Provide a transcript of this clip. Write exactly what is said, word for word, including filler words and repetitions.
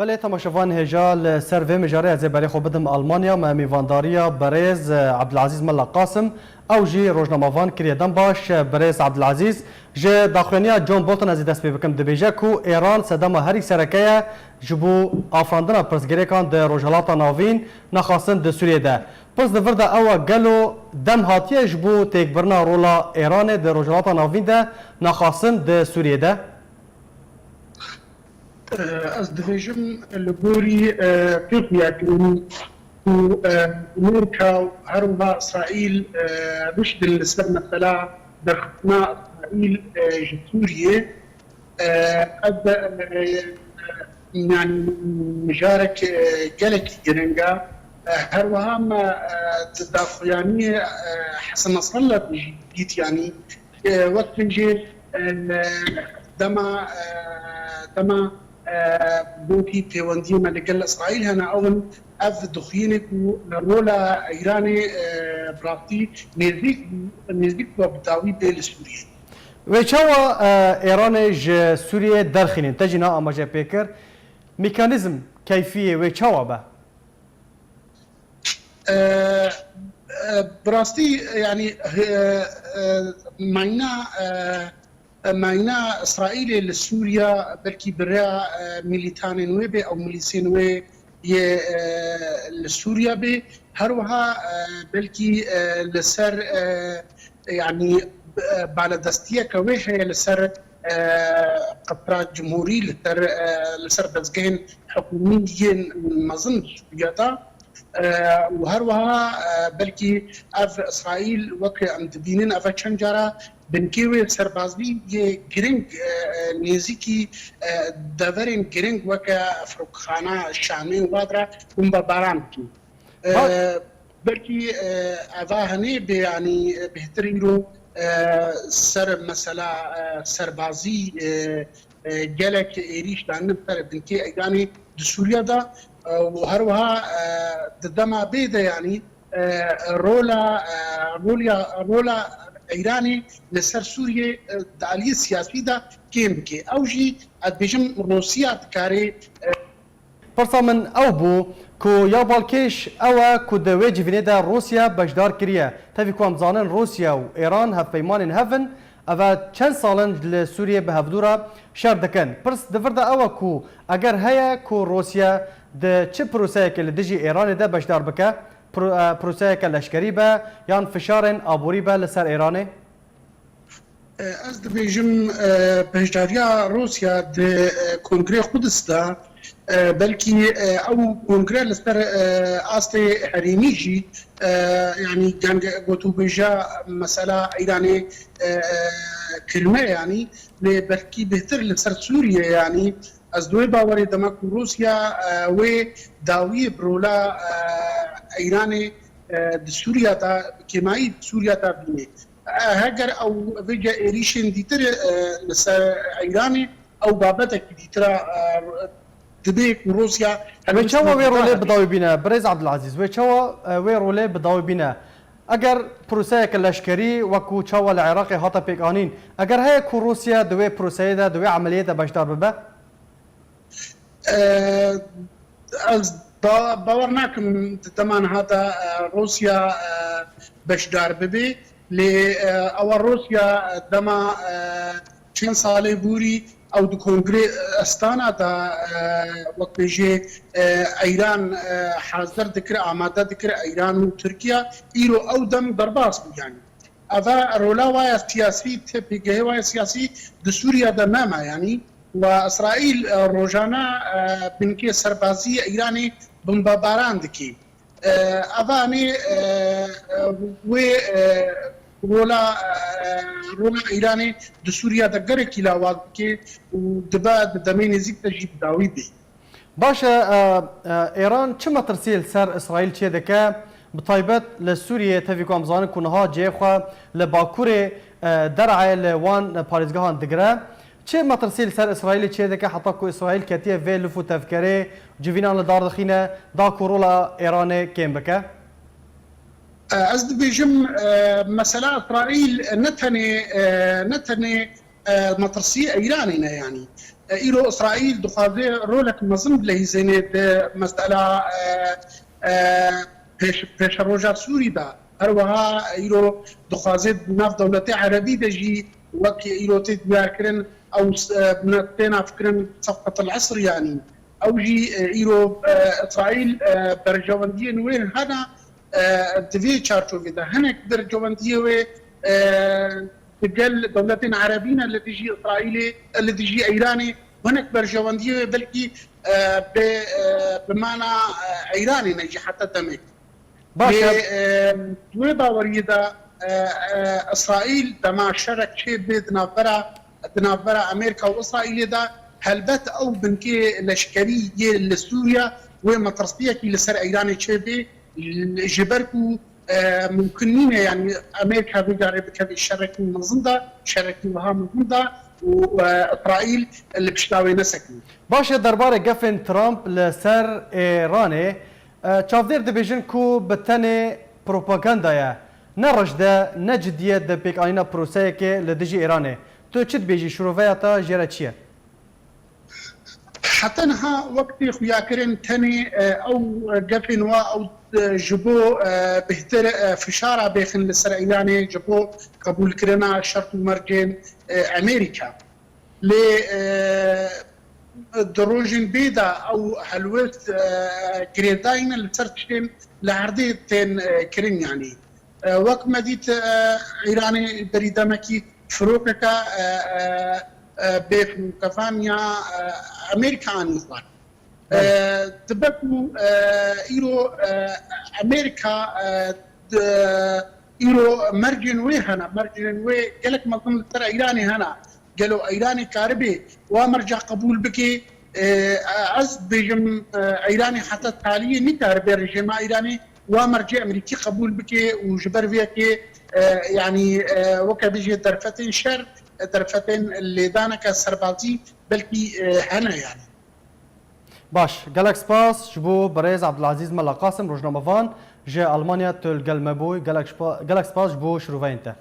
Belê, temaşevan hêja li ser vê mijarê ez ê berê xwe bidim Almanya, me mîvandariya berêz, e, Abdulaziz Mela Qasim, ew jî rojnamevan kiriye. Dem baş, e, berêz Abdulaziz. Ji daxuyaniya John Bolton ez ê dest pê bikim. Dibêje ku Êran sedema herî sereke ye ji bo afandina pirsgirêkan di Rojhelata Navîn, nexasin di Sûriyê de. Pirs di vir de ew e, gelo dem hatiye ji bo têkbirina rola Êranê di Rojhelata Navîn de, nexasin di Sûriyê de? Ez dibêjim, li gorî, e, pêxuyakirinî ku, e, Amerîka û her wiha Îsraîl, e, riştin li ser mesela derxistina Îsraîl, e, ji Sûriyê, e, ev, e, yanî mijarek, e, gelekî giring e. E, her wiha me, e, di daxuyaniyê, e, Hesen Nesrallah de jî dît, yanî, e, wek hîn jî, e, dema, e, dema, e, gotî pêwendiyê me li gel Îsraîl hene, ew in ev dixwîne ku rola Îranê, e, bi rastî nêzîk, nêzîk bû bi dawî bê li Sûriyê. Wê çawa, e, Êranê ji Sûriyê derxînin? Te jî niha amaje pê kir. Mekanîzm, keyfiyê wê çawa be? E, e, bi rastî, yanî, e, e, mayna, e, e, mayna Îsraîlê li Sûriya belkî bi rêya, e, milîtanên wê bê, ew milîsên wê yê, e, li Sûriya bê. Her wiha, e, belkî, e, li ser, e, yanî, e, baledestiyeke wê heye li ser, e, qesra cumhurî, li ser, e, li ser dezgehên hikûmî yên mezin li Sûriya de. E, û her wiha, e, belkî ev Îsraîl weke em dibînin, ev çend cara binkê wê serbazî yê giring, e, e, nêzîkî, e, deverên giring weke firokxana Şamê û Wadra bombebaran dike. E, Ba- belkî, e, eva henê bê, yanî, e, bêhtir îro, e, ser mesela, e, serbazî, e, e, gelek êrîş danîn ser binkê Îranê di Sûriya de, e, û her wiha, e, di dema bê de, yanî, e, rola, e, rolya, rola Îranê li ser Sûriyê, e, di aliyê siyasî de kêm bike. Ew jî, ez dibêjim, Rûsya dikarê, e, Pirsa min ew bû ku ya balkêş ew e ku di wê civînê de Rûsya beşdar kiriye. Tevî ku em zanin Rûsya û Êran hevpeymanên hev in, ev e çend sal in li Sûriyê bi hevdû re şer dikin. Pirs di vir de ew e ku eger heye ku Rûsya di çi proseyekê li dijî Êranê de beşdar bike, pro-, e, proseyeke leşkerî be yan fişarên aborî be li ser Êranê? Ez dibêjim, e, beşdariya Rûsya di, e, Kongrê Qudis de, e, belkî, e, ew kongre li ser, e, astê herêmî jî, e, yanî gotûbêja mesela Îranê, e, e, kirme, yanî lê belkî bêhtir li ser Sûriyê, yanî ez di wê bawerê de me ku Rûsya, e, wê dawiyê bi rola, e, Îranê, e, di Sûriya de, kêmayî di Sûriya de bîne. E, heger ew vêce êrîşên dîtir, e, li ser Îranê, ew babetekî dîtir e, e, dibê ku Rûsya Wê çawa wê rolê bi dawî bîne? Birêz Abdulazîz, wê çawa, e, wê rolê bi dawî bîne? Eger proseyeke leşkerî wekû çawa li Iraqê hate pêkanîn, eger heye ku Rûsya di wê proseyê de, di wê emeliyê de beşdar bibe? E, ez ba-, bawer nakim di dema niha de, e, Rûsya, e, beşdar bibe. Lê, e, ewa Rûsya, e, dema, e, çend salê borî ew di Kongrê, e, Astana de, e, wek bêjê, e, Îran, e, hazir dikir, amade dikir, Îran û Tirkiye, îro ew dem derbas bû, yanî. Eva rola waya siyasî, tê pêgehê waya siyasî di Sûriya de nema, yanî, we Îsraîl, e, rojane, e, binkê serbazî Îranê bombebaran dike. E, eva anê, e, e, wê, e, rola, e, rola Îranê di Sûriya de gelekî lawaz dike û dibe di demê nêzîk de jî bi dawî bê. Baş e, e, e, Êran çi metirsiyê li ser Îsraîl çêdike? Bi taybet li Sûriyê, tevî ku em zanin ku niha cihê xwe li bakurê, e, Der'ê li wan parêzgehan digire. Çi metirsiyê li ser Îsraîlê çêdike heta ku Îsraîl ketiye vê lif û tevkerê, civînan li dar dixîne, da ku rola Êranê kêm bike? E, ez dibêjim, e, mesela Îsraîl ne tenê, e, ne tenê, e, metirsiyê Îranê ne, yanî. E, îro Îsraîl dixwaze rolek mezin bilehîzêne di mesela, e, e, pêş-, pêşeroja Sûrî de. Her wiha îro dixwaze di nav dewletê erebî de jî wek îro tê diyarkirin, ew, e, têna fikirin sefqetil esr, yanî ew jî, e, îro, e, Îsraîl, e, berjewendiyên wê hene, e, di vê çarçovê de hinek berjewendiyê wê, e, digel dewletên erebî ne li dijî Îsraîlê, li dijî Îranê, hinek berjewendiyê wê belkî, e, bi, e, bi mana, e, Îranê ne jî heta demek. Baş Lê, e. e, di wê baweriyê de, e, e, Îsraîl dema şerek çêbe di navbera, di navbera Amerîka û Îsraîlê de, helbet ew binkê leşkerî yê li Sûriye wê metirsiyekî li ser Îranê çêbe, ji ber ku, e, mumkin nîne, yanî Amerîka vê carê bikeve şerekî mezin de, şerekî wiha mezin de û, e, Îsraîl li pişta wê nesekine. Baş e, derbarê gefên Trump li ser Îranê, e, çavdêr dibêjin ku bi tenê propaganda ye, ne reş de, ne cidiyet di pêkanîna proseyekê li dijî Îranê. Tu çi dibêjî, şiroveya te jê re çi ye? Heta niha wek tê xuyakirin tenê, e, ew gefên wa ew, e, ji bo, e, bêhtir, e, fişara bêxin li ser Îranê, ji bo qebûlkirina şert û mercên, e, Amerîka. Lê, e, di rojên bê de ew helwest, e, girêdayî ne li ser tiştên li erdê tên, e, kirin, yanî. E, wek me dît, e, Îranê berî demekî firokeke, e, e, e, bê firokefan ya, e, Amerîka anî xwar. E, Belê. Dibe ku, e, îro, e, Amerîka, e, di, îro mercên wê hene, mercên wê gelek mezin li ser Îranê hene. Gelo Îranê karibe wa merca qebûl bike? E, ez dibêjim, e, Îranê heta taliyê nikaribe rejîma Îranê wa mercê Amerîkî qebûl bike û ji ber vê yekê, e, yanî, e, weke bêjê derfetên şer, derfetên lêdaneke serbazî belkî, e, hene yanî. Baş, gelek spas ji bo birêz Abdulazîz Mela Qasim, rojnamevan ji Almanya, tu li gel me bûyî. Gelek spa-, gelek spas ji bo şiroveyên te.